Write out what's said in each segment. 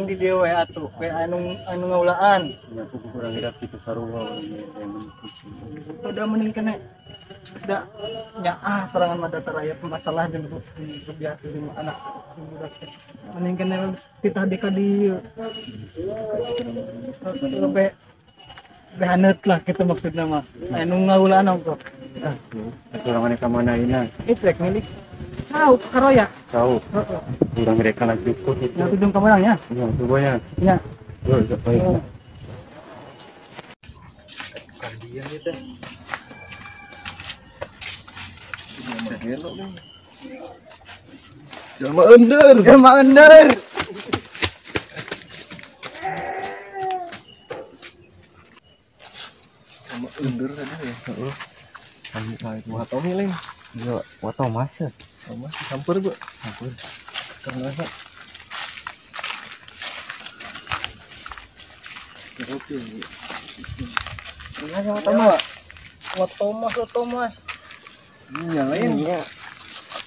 Cicing di dieu we atuh, we anu anu ngaulaan. Ya aku kurang hidup itu sarua yang kucing. Udah mending kena geus da nya ah sorangan mah datar aya masalah jeung biasa jeung anak budak. Mending kena geus titah di ka dieu. Lebih behaneut lah kitu maksudna mah. Anu ngaulaan ongkoh. Atuh urang ka mana ayeuna? Itu rek milik cau karoya. Cau. Heeh. Urang rek lanjut itu. Ya tudung ka mana nya? Ya tunggu nya. Nya. Yo, baik. Kandian ieu teh. Gelo kan. Jelema ender, jelema ender. Jelema ender tadi ya. Heeh. Kami lain wah Tommy lain. Iya, wah Thomas ya. Thomas samper, Bu. Samper. Karena apa? Oke. Ini sama Thomas. Wah Thomas, wah Thomas. Iya lain. Iya.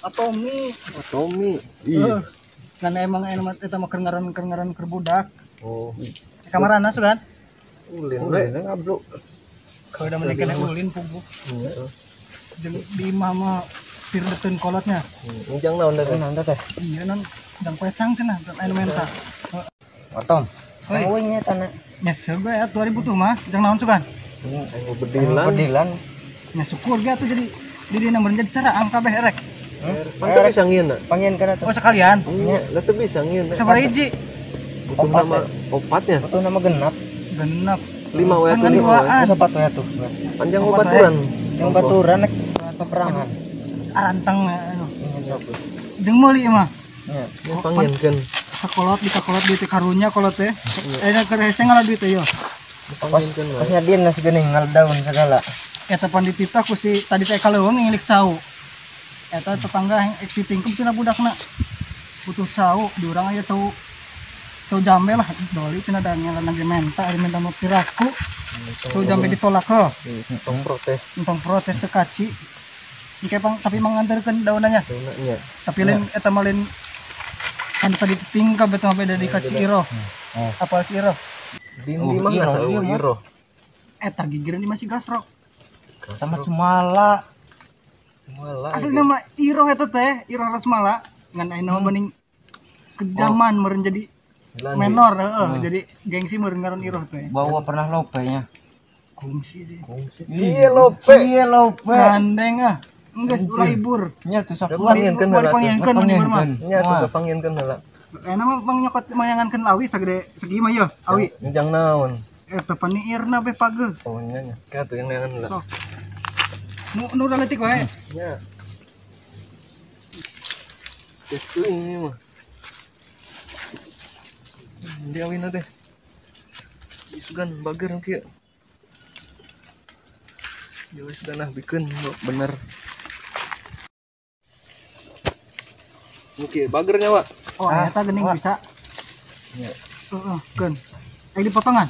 Atomi. Atomi. Iya. Karena emang enak eta mah keur ngaran keur budak. Oh. Kamarana sugan? Ulin we ngabluk. Kalau udah menikah ulin puguh. Heeh. Jeung di imah mah tirdeteun kolotnya. Ujang naon teh? Naon teh? Iya non jang pecang cenah anu menta. Atom. Euy nya tanah. Nya seube ya 2000 tuh mah jang naon sugan? Ayo bedilan. Bedilan. Nya syukur ge atuh jadi di nomor jadi cara angka beh erek. Pan teu bisa ngieun. Pangieun kana tuh. Oh sekalian. Iya, lah teu bisa ngieun. Sabaraha hiji? Butuh nama opatnya. Butuh nama genap. Genap. 5 we atuh 5. Opat we atuh. Panjang baturan. Yang baturan nek peperangan. Arantang anu. Jeung meuli mah. Nya, pangieunkeun. Sakolot di sakolot duit karunya kolot teh. Enak keur hese ngalah duit teh yo. Pangieunkeun. Pas nyadieun nasi geuning ngaldaun segala. Eta pan dititah ku si tadi teh kaleuweung ngilik cau. Eta tetangga yang ek ditingkem cenah budakna. Butuh cau, di urang aya cau. Cau jambe lah doli cenah da ngelan ge menta ari menta mah piraku. Cau jambe ditolak heuh. Entong protes. Entong protes teu kaci. Engke pang tapi manganterkeun daunanya. Daunanya. Tapi lain eta mah lain kan tadi ditingkap eta mah beda dikasih Iroh. Apa si Iroh? Di mana Iroh? Eta gigireun di masih gasrok. Sama Sumala. Sumala. Asli nama Iroh eta teh, Iroh Rosmala. Ngan aya nama mending kejaman meureun jadi menor heeh, jadi gengsi meureun ngaran Iroh teh. Bawa pernah lope nya. Kungsi sih. Kungsi. Cie lope. Cie lope. Gandeng ah. Enggeus ulah hibur. Nya tuh sok pangieunkeun heula. Pangieunkeun hibur mah. Nya tuh pangieunkeun heula. Enak mah pang nyokot mayangankeun awi sagede segi mah yeuh, awi. Jang naon? Eta paniirna be pageuh. Oh nya nya. Ka tuh yang neangan heula. Sok. Nu nu leutik wae. Nya. Geus teuing ieu mah. Di awina teh. Sugan bager kieu. Ya wis nah bikeun bener. Oke, bagernya, Pak. Oh, eta geuning bisa. Nya. Heeh, keun. Aya dipotongan.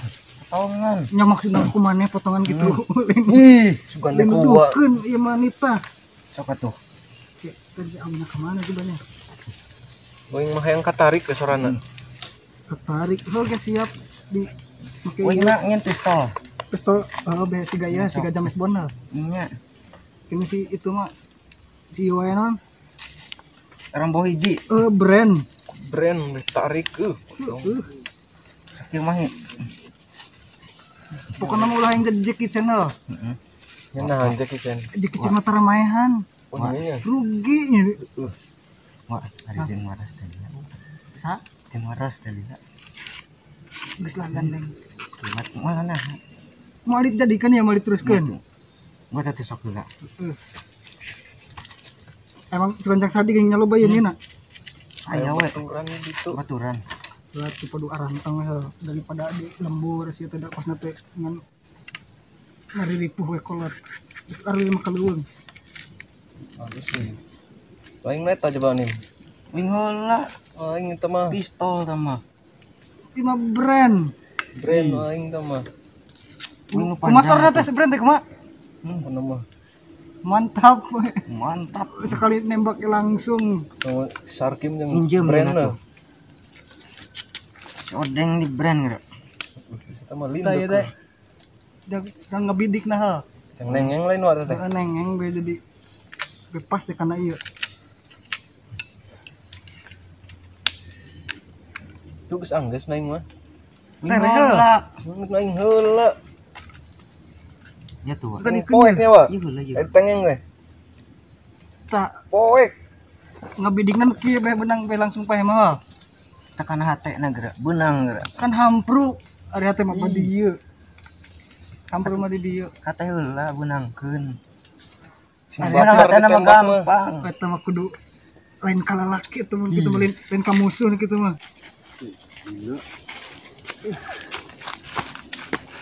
Potongan. Nya maksudna ku maneh potongan gitu. Ih, sugan Lain ku wa. dukeun ieu mah nita. Sok atuh. Oke, tadi amna ka mana coba nya? Boing mah hayang katarik ke sorana. Katarik. Heuh geus siap di make Wing mah nyen pistol. Pistol heeh be siga ieu siga James Bond lah. Nya. Ini si itu mah si ieu wae naon? Rambo hiji. Brand. Brand tarik euh. Sakieu mah. Pokoknya mah ulah yang jadi Jackie Chan loh. Heeh. Nya nahan Jackie Chan. Jackie Chan mah taramaehan. Oh nya. Rugi nya. Wah, ari jeung waras teh. Sa? Jeung waras teh lila. Geus lah gandeng. Kimat moal nah. Moal dijadikeun ya moal diteruskeun. Gua teh sok heula. Emang sugan cak sadi geuning loba ieu na. Aya we. Baturan gitu. Baturan. Berarti padu arantang heuh daripada di lembur sia teh kosna teh ngan ngariripuh we kolot. Geus ari mah kaleuweung. Bagus sih. Aing meta coba nih. Wing heula. Aing eta mah pistol tah mah. Ima brand. Brand aing tah mah. Kumaha sorna teh brand teh kumaha? Kumaha mah. Mantap. Mantap. Sekali nembak langsung. Sarkim yang brand lah. Si odeng di brand geura. Eta mah linduk. Tah teh. Jangan ngebidik nah heuh. Yang nengeng lain wa teh. Nengeng be jadi bebas ya kana ieu. Tuh geus anggeus naing mah. Teh heula. Naing heula. Ya tuh. Poek nya wa. Ieu heula ieu. Tengeng teh. Tah poek. Ngebidikna kieu beh benang beh langsung paeh mah. Tekan hate na geura, beunang geura. Kan hampru ari hate mah di dieu. Hampru mah di dieu. Hate heula beunangkeun. Ari hate mah gampang. Eta mah kudu lain ka lalaki eta mah kitu mah lain ka musuh kitu mah. Gila.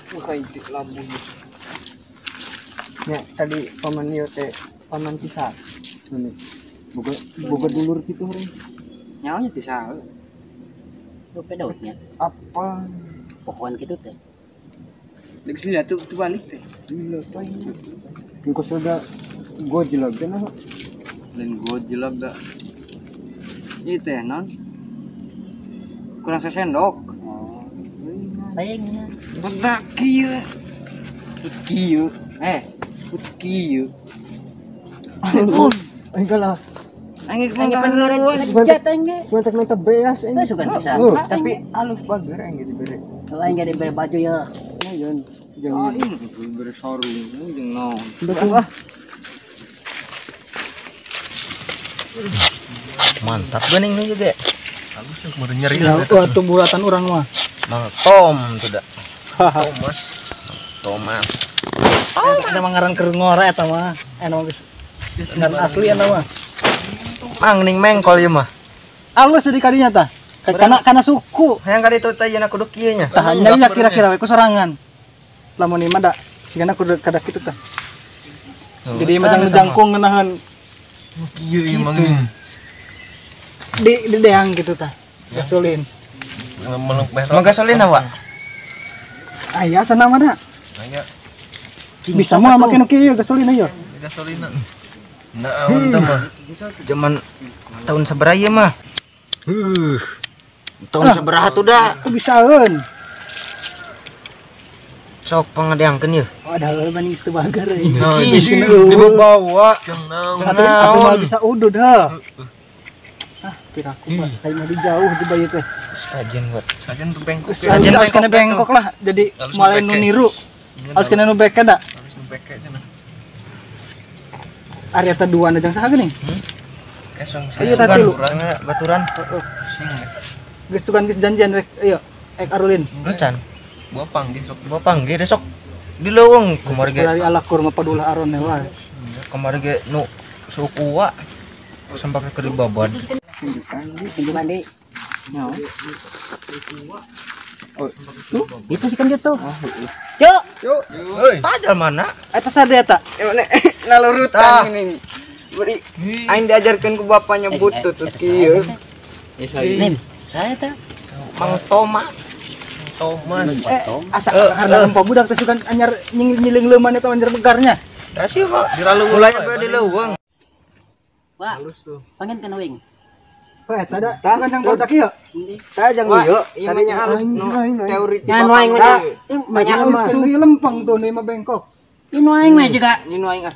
Buka itik labu. Ya, tadi paman ieu teh paman Cisa. Boga boga dulur kitu heureun. Nyaonya teh saha? Lupa daunnya. Apa? Pohon gitu teh. Lagi sini tuh tuh balik teh. Gila teh. Engko sudah gojlog teh nah. Lain gojlog da. Ieu teh non. Kurang sesendok. Oh. Bayangnya. Bentak kieu. Tut kieu. Tut kieu. Enggak lah. Aing pengeluaran lejat aing ge. Mentek-mentek beas aing. Sugan bisa. Tapi alus bager aing ge dibere. Oh, aing ge dibere baju ya. Ayeun. Jeung aing dibere sarung jeung naon. Ah. Mantap geuning nu juga. Halus tuh kemarin nyeri. Ya, tuh bulatan urang mah. Mang Tom tuh da. Thomas. Thomas. Eta mah ngaran keur ngora eta mah. Eta mah geus ngaran asli eta mah. Mang ning mengkol ieu mah. Alus jadi kadinya tah. Kana suku. Hayang kadi teh yeuna kudu kieu nya. Tah nya kira-kira we ku sorangan. Lamun ieu mah da sigana kudu kada kitu tah. Jadi macam jangkung ngeunaheun. Kieu ieu mah geuning. Di deang gitu tah. Gasolin. Mang gasolin apa? Aya sana mah da. Aya. Bisa mah make nu kieu gasolin ieu. Gasolina. Naon teh mah. Zaman tahun sabaraha ieu mah? Tahun sabaraha tuh da? Tuh bisaeun. Sok pangadeangkeun ieu. Oh, ada heuh maning teu bager euy. Dibawa. Jeung naon. Atuh mah bisa udud heuh. Ah, piraku mah lain mah di jauh jeba ieu teh. Sajen buat. Sajen tuh bengkok. Sajen harus kena bengkok lah. Jadi mulai nu niru. Harus kena nu beke da. Harus nu beke cenah. Area teh dua jang saha geuning? Kesong. Ayo tah tilu. Baturan. Heeh. Geus sugan geus janjian rek ieu ek arulin. Encan. Bawa panggih sok. Bawa panggih sok di leuweung kamari ge. Lari ala kurma padulah aron wae. Kamari ge nu suku wa sampai ke dibabad. Tunjukkan di. Nyawa. Oh, itu sih kan gitu. Cuk. Cuk. Heuy. Tajal mana? Eta sade eta. Nalurutan ini. Beri aing diajarkeun ku bapaknya butut kieu. Nim, saya teh Mang Thomas. Thomas. Asa karena lempah budak teh sugan anyar nyiling leuman eta anyar begarnya. Da sih, Pak. Mulai bae di leuweung. Wah. Pangen kana wing. Oh, eta da. Sugan jang bodak ieu. Tah jang ieu, tadinya halus teori Ngan waeng mah. Banyak mah. Nu lempeng tuh nu mah bengkok. Inu aing mah juga. Inu aing ah.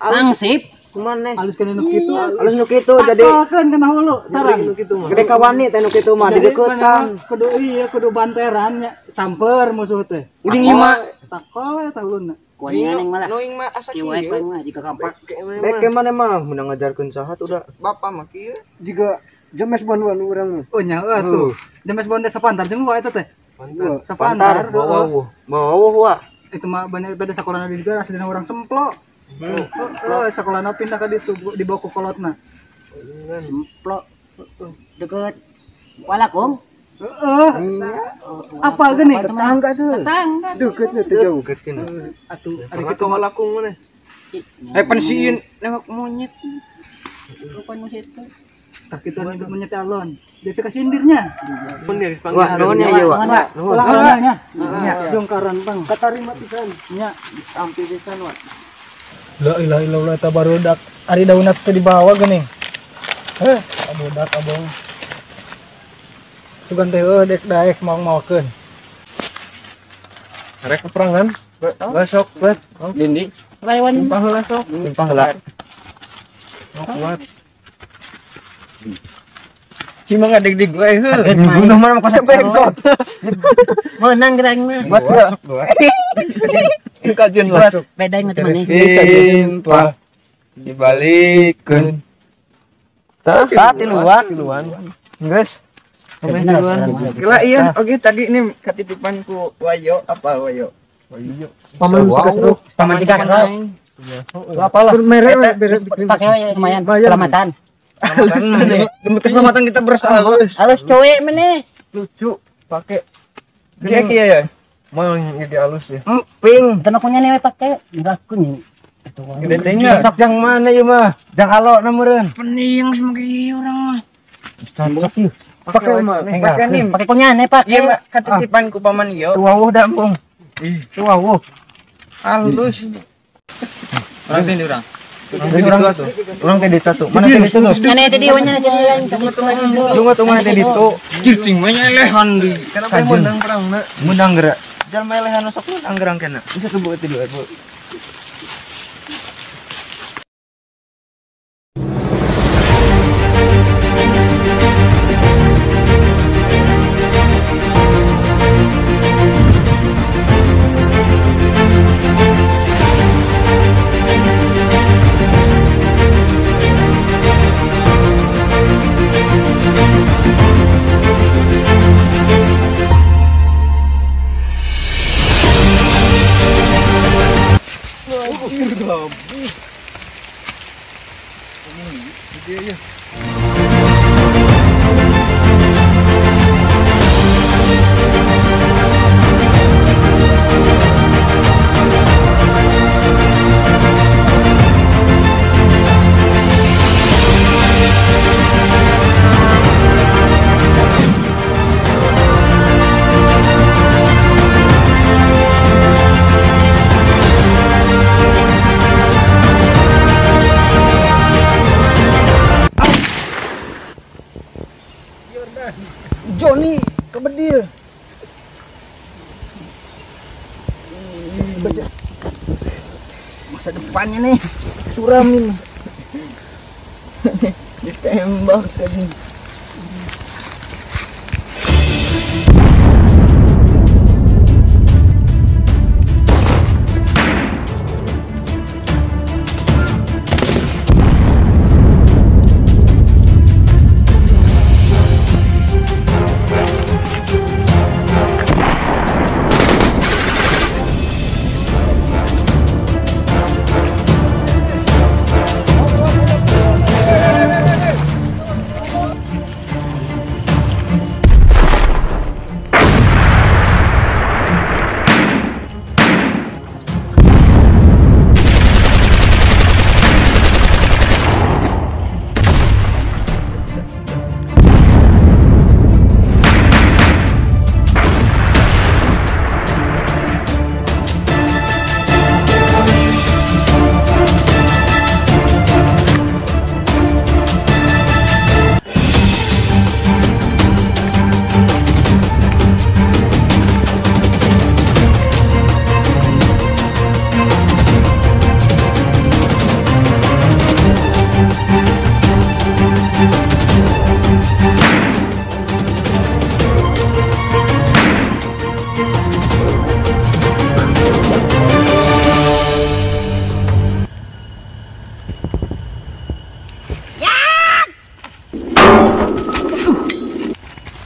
Langsip. Kumaha Halus kana nu kitu. Halus nu kitu jadi kan kana hulu tarang. Gede kawani teh nu kitu mah dideukeutan. Kudu iya kudu banteran nya samper musuh teh. Udah ngima. Takol eta huluna. Kuningan yang malah. Nu ing mah asa kieu wae mah jika kampak. Bek mana mah menang ngajarkeun saha tuh da. Bapak mah kieu. Jika James Bond wan urang mah. Oh nya tuh. James Bond teh sapantar jeung wae eta teh. Sapantar. Bawa wa. Itu mah beda sakolana di juga aslinya orang semplok. Oh, sekolahna pindah ka ditu dibawa ku kolotna. Semplok. Deket Walakung. Heeh. Apal geuning tetangga tuh. Tetangga. Deketnya tuh jauh. Atuh ari kitu Walakung mana? Pensiun newak monyet. Kapan monyet itu? Tah kitu hidup monyet alon. Dia teh kasindirnya. Pun dia dipanggil. Wah, nuhun ya ieu, Wak. Nuhun. Ulah nya. Jongkaran bang. Katarima pisan. Nya. Ampi pisan, Wak. La ilaha illallah eta barudak ari daunna teh dibawa geuning. Heh, barudak abong. Sugan teh heuh dek daek mau-maukeun. Rek peperangan. Besok buat Dindi. Lawan limpah heula sok. Limpah heula. Kuat. Cuma ngadeg-deg wae heuh. Bunuh mana mah kosep bengkot. Menang gerang mah. Buat ya. Kajian lah. Beda ingat mana? Limpah dibalikeun. Tah tiluan, tiluan. Geus. Pemain tiluan. Gila iya, oke tadi ini ketitipan ku Wayo apa Wayo? Wayo. Paman Wow. Paman tiga kan. Apalah. Pakai lumayan keselamatan. Demi keselamatan kita bersama. Halus cowek meneh. Lucu pakai. Dia kia ya. Mau jadi halus ya. Emping. Tenang punya nih pakai enggak aku nih. Gede tengah. Cocok yang mana ya mah? Jang alo na meureun. Pening sama kieu urang mah. Cocok ieu. Pakai mah. Pakai nih. Pakai punya nih pakai. Iya mah ketitipan ku paman ieu. Tuawuh da embung. Ih, tuawuh. Halus. Orang teh urang. Orang tuh. Orang teh ditu tuh. Mana teh ditu tuh? Mana teh dieu nya jadi lain. Dunga tuh mana teh ditu. Cicing mah nyelehan deui. Kenapa menang perangna? Menang gerak. Jalma elehan sok menang gerang kena. Bisa tuh bu teh bu. Joni kebedil. Baca. Masa depannya nih suram ini. Ditembak tadi.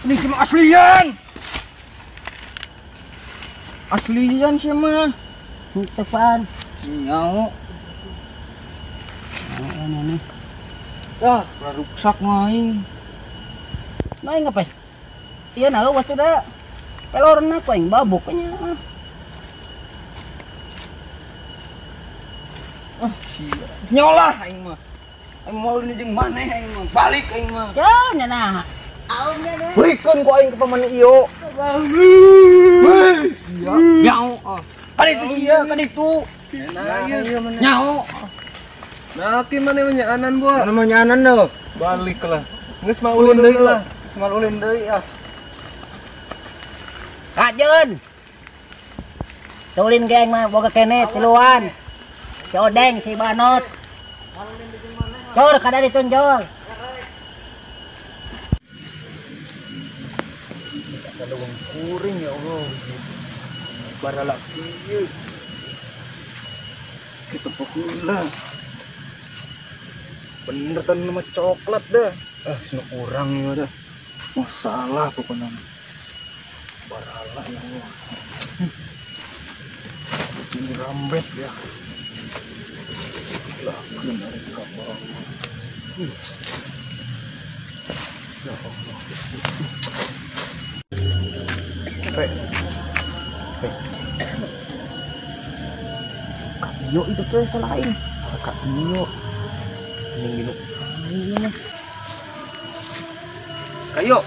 Ini sih mah aslian. Aslian sih mah. Tepaan. Nyau. Ini. Dah, rusak main. Main apa sih? Iya nah waktu dah. Pelorna ku aing babuk nya. Ah, sia. Nyolah aing mah. Aing mau ini jeung maneh aing mah. Balik aing mah. Ya nya nah. Berikan ku aing ke paman iyo. Nyau. Kan itu sia, kan itu. Nyau. Nah, ki mana menyaanan buah? Mana menyaanan lo? Balik lah. Geus mah ulin deui lah. Geus mah ulin deui ah. Kajeun. Tulin geng mah boga kene tiluan. Si Odeng, si Banot. Jor kada ditunjol. Salawang kuring ya Allah. Baralak kieu. Kita pokula. Bener tan nama coklat dah. Ah, sinu urang ya dah. Masalah pokoknya. Baralak ya Allah. Ini rambet ya. Lah, benar kapal. Ya Allah. Kak Iyo itu tuh yang lain. Kak Iyo. Ini gini. Ini. Kak Iyo.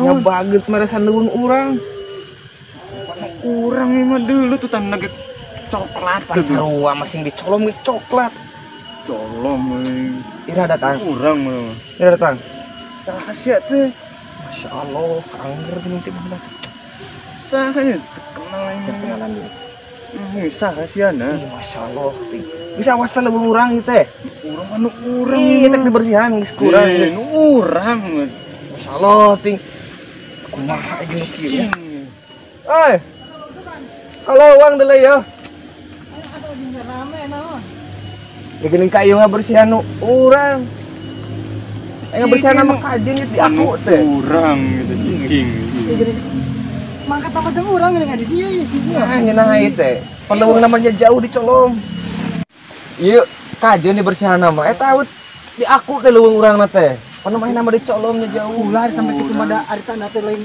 Nya baget meresan leuweung urang. Urang emang dulu tuh tanah coklat. Pan sarua masing dicolom geus coklat. Colom euy. Ira datang. Urang mah. Ira datang. Saha sia teh? Masya Allah, angger geuning teh baheula. Saha nya teu kenal aing. Kenalan deui. Saha siana? Ih, Masya Allah. Bisa awas teh leuweung urang ieu teh. Urang anu urang. Ih, teh dibersihan geus kurang geus. Urang. Masya Allah, ting. Kumaha jeung kieu. Oi. Kalau uang deuleu ya. Rame naon. Ya geuning ka ieu ngabersihan nu urang. Aing ngabersihan mah kajeun di aku teh. Urang gitu cicing. Mangkat tambah jeung urang geuning di dieu ya si ieu. Ah nyeunah ieu teh. Paleuweung namanya jauh dicolong. Ieu kajeun dibersihan mah eta di aku teh leuweung urangna teh. Pan mah nama dicolongnya jauh. Ulah sampai kitu mah da ari tanda teh lain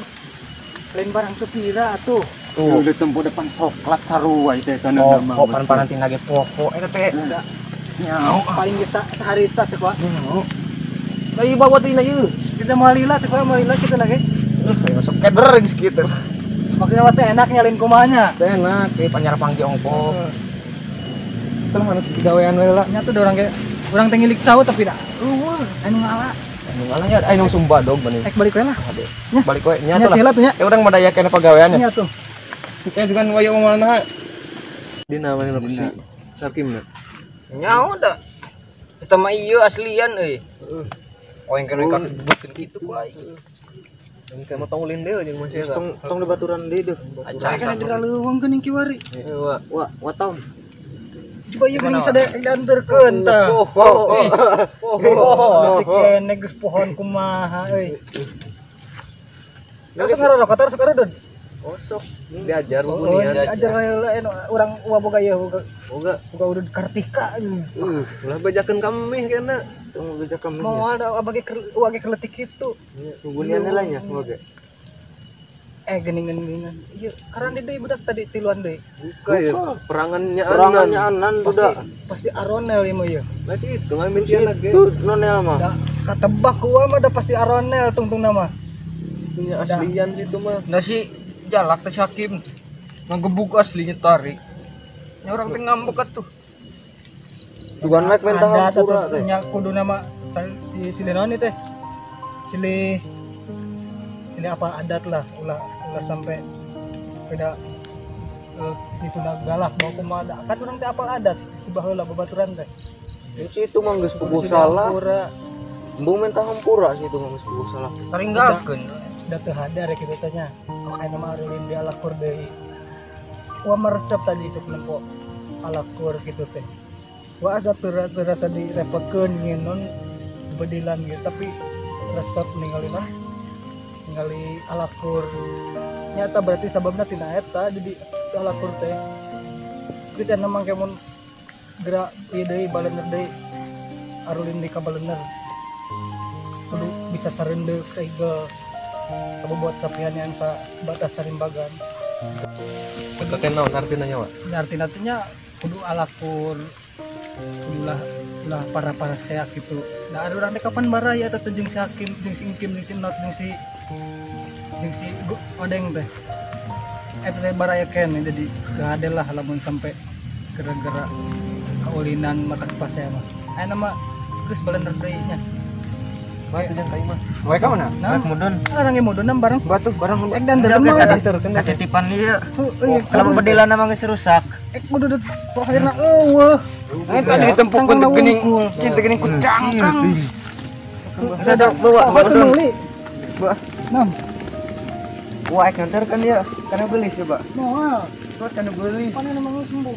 lain barang teu pira atuh. Tuh udah tempo depan coklat sarua itu tanda nama. Pokok pan-panan tina ge pokok eta teh. Nyaho paling ge saharita cek wa. Nyaho. Lah ieu bawa tina ieu. Kita moal lila cek wa moal lila kitu lagi. Kayak masuk keder geus kitu. Maksudnya wa teh enak nyalin kumahanya. Teh enak, teh panyarapang ge ongkok. Salah anu digawean we lah. Nya tuh urang ge urang teh ngilik cau tapi da eueuh anu ngala. Anu ngala nya anu sumba dog mani. Ek balik we lah. Balik we nya tuh lah. Ya urang mah daya keneh pagaweannya. Nya tuh. Kayak juga wayo mana dina mana si Sakim na nyaho da eta mah ieu aslian euy. Heeh. Oh yang kena kagebukeun kitu ku aing. Yang kayak motong ulin deui jeung masih eta. Tong tong dibaturan deui deuh. Acan kana diraleuweung geuning kiwari. Heeh wa wa wa taun. Coba ieu geuning sada dianterkeun tah. Oh oh. Kene geus pohon kumaha euy. Sok ngarorok tar sok arudud. Osok diajar bubunian. Diajar heula urang uwa boga ieu boga boga udud Kartika. Ulah bejakeun kami kena. Tong beja kami. Moal da abage uwa ge keletik kitu. Bubunian heula nya boga. Geuningan-geuningan. Ieu karan deui budak tadi tiluan deui. Buka ya perangannya anan budak. Pasti aronel ieu mah ieu. Masih itu ngambil lagi. Itu nonel mah. Katebak gua mah da pasti aronel tungtungna mah. Itunya aslian situ mah. Nah si jalak teh Hakim ngegebuk aslinya tarik. Nya urang teh ngambek atuh. Tugan mek minta hampura teh. Nya kudu nama si Silih teh. Silih Silih apa adat lah ulah ulah sampai beda itu galak mau kumaha kan urang teh apal adat geus baheula babaturan teh. Situ mah geus puguh salah. Embung minta hampura situ mah geus puguh salah. Taringgalkeun. Da teu hadar kitu teh nya. Oke nama arulin di alakur deui. Wa meresep tadi isuk nempo alakur kitu teh. Wa asa teu rasa direpotkeun ngeun bedilan gitu tapi resep ningali mah ningali alakur. Nyata berarti sababna tina eta jadi alakur teh. Geus anu mangke mun gerak ieu deui balener deui arulin di ka balener. Kudu bisa sareundeuk saigel. Sabab buat sapihan yang sebatas sarimbagan. Eta teh naon artina nya, Pak? Artina teh nya kudu alakur ulah ulah para-para seak gitu. Nah, ada urang teh kapan baraya eta teh jeung si Hakim, jeung si Ingkim, jeung si Not, jeung si Odeng teh. Eta teh baraya keneh jadi gahadel lah lamun sampai gara-gara kaulinan mata pasea mah. Ayeuna mah geus balener deui nya. Batu jeung ka imah. Wae ka mana? Nah, mudun. Orang yang mudun bareng. Batu bareng Ek dan dalam mah Katitipan ieu. Heeh, Kalau bedilana mah geus rusak. Ek kudu kok akhirna eueuh. Ini tadi ditempuk ku geuning, cinta geuning ku cangkang. Ada bawa Batu meuli. Bawa. Nam. Wah, ek nganterkeun ieu. Kana beli coba. Moal. Kok kana beli. Pane namanya sembuh.